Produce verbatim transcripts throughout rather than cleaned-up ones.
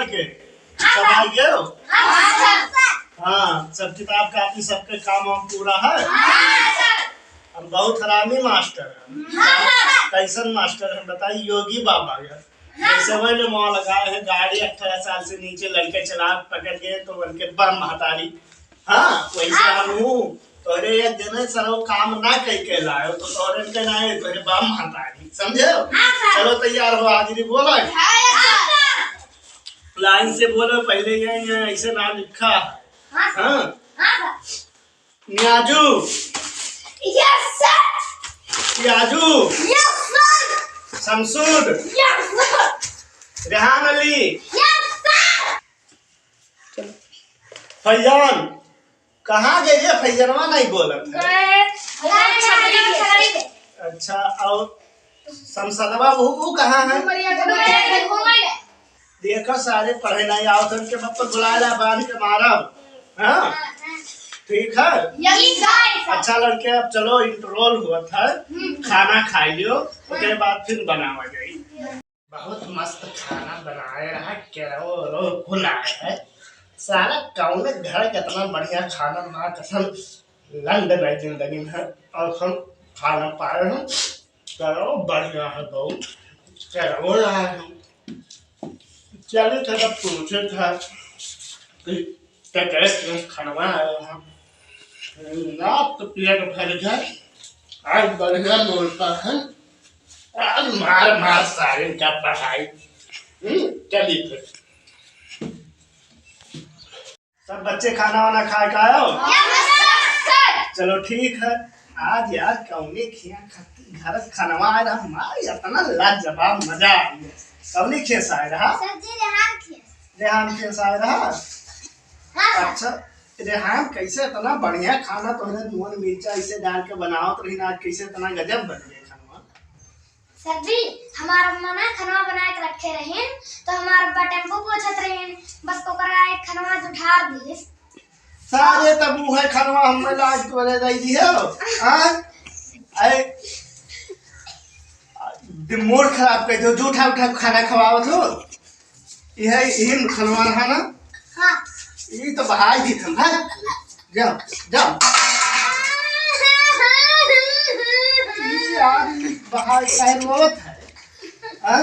के? सब आ गए हो? हाँ, सब किताब कॉपी सबके काम वाम पूरा है? हम बहुत हरामी मास्टर हैं। कैसन मास्टर हैं बताई? योगी बाबा के। जैसे वही लोग वहाँ लगाए हैं गाड़ी, अठारह साल से नीचे लड़के चला पकड़ गए तो उनके बम हतारी। हाँ, वैसे हम हूँ। तोहरे एक दिन सरौ काम ना कई के लायो तो तोहरे के ना है, तोहरे बम हतारी, समझे हो? चलो तैयार हो, हाजिरी बोला। लाइन से बोलो, पहले ये, ये ऐसे ना लिखा है। हाँ। Nyaju. Yes sir. Pyaju. Yes sir. Shamshud. Yes sir. Rehan Ali. Yes sir. Faizan. कहाँ गए रे? फैजनवा नहीं बोलत है। गए, गए छगड़ी पे। अच्छा, और शमशदवा वो, वो कहाँ है? देखो सारे पढ़े नहीं आवत हैं, के बाप बुलाए ला बांध के मारब। हाँ? ठीक है? यही गाय है। अच्छा लड़के, अब चलो, इंटरवल हुआ था, हम्म। खाना खाई लियो, ओके बाद फिर बनावा जाई। बहुत मस्त खाना बनाए रहा, केरवा ओरवा कुल आए है। साला कौने घर के इतना बढ़िया खाना ना कसम लंड नहीं जिंदगी में है। और हम खाना पाए हैं, केरवा बढ़िया है बहुत, केरवा लाए हैं। चलित है तब पूछित है कि केकरे के खनवा आए हैं। ना तो पेट भर जाए, आज बढ़िया बोलता है। आज मार मार सारे का पढ़ाई। हम्म, चलिए फिर। सब बच्चे खाना वाना खाए का आयो? Yes sir. चलो ठीक है। आज यार कौने खिया खत्ती घर खनवा आए रहा, मार इतना लाजवाब मजा आ गया। कौने खिया से आए रहा? सर जी, रेहान खिया से। रेहान खिया से आए रहा? हाँ सर। अच्छा, रेहान, कैसे इतना बढ़िया खाना तोहरे नून मिर्चा ऐसे डाल के बनावत रही ना, आज कैसे इतना गजब बन गया खाना? सर जी, हमार अम्मा ना खनवा बना के रखे रहीन, तो हमार अब्बा टेम्पो पोछत रहीन, बस ओकरा एक खनवा जुठार दिस। सारे तब वो है खनवा हम लाज तोरे दे दियो। हाँ? अरे, दिमाग खराब कर दो, जूठा उठा खाना खवावत हो। यह, यही खनवा रहा ना? हाँ। ये तो बहाई दी थम, हाँ? जाओ, जाओ। ई यार, ई बहाई काहे रोवत है? हाँ?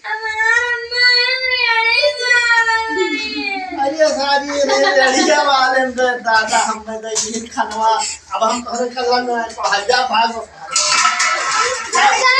हमार अम्मा है, लड़ी मार रही है। अरे सारी रे, लड़िया वाले में तो दादा, हम में तो ये खनवा, अब हम तोहरे कल्ला में आए, तो हजा भागो। दादा,